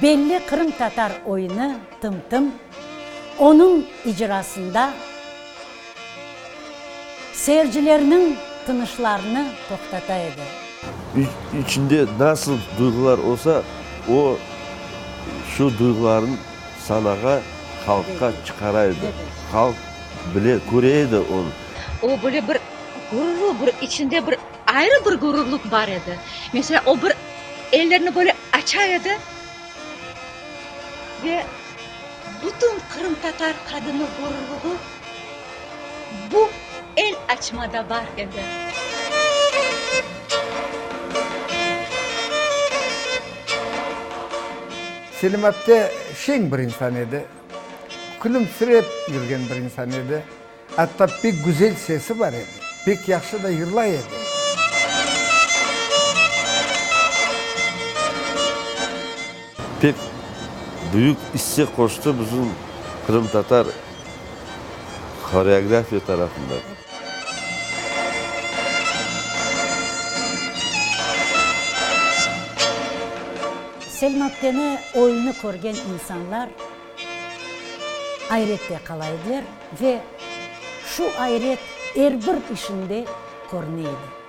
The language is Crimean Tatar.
Belli qırımtatar oyunı Tım-tım onıñ icrasında seyircilerniñ tınışlarını toqtata edi. İçinde nasıl duyğular olsa, o, şu duyğularını sanağa, halqqa çıqara edi. Halq bile, köre edi onı. O, böyle bir gururlı, bir içinde bir ayrı bir gururlıq bar edi. Meselâ, o bir ellerini böyle aça edi ve bütün qırımtatar qadını gururlığı bu el açmada bar edi. Selim apte şeñ bir insan edi, külümsirep yürgen bir insan edi. Atta pek güzel sesi bar edi, pek yahşı da yırlay edi. Pek büyük isse qoştı bizim qırımtatar horeografiya tarafında. Selma apteni oyunı körgen insanlar ayrette qala ediler ve şu ayret er bir işinde körüne edi.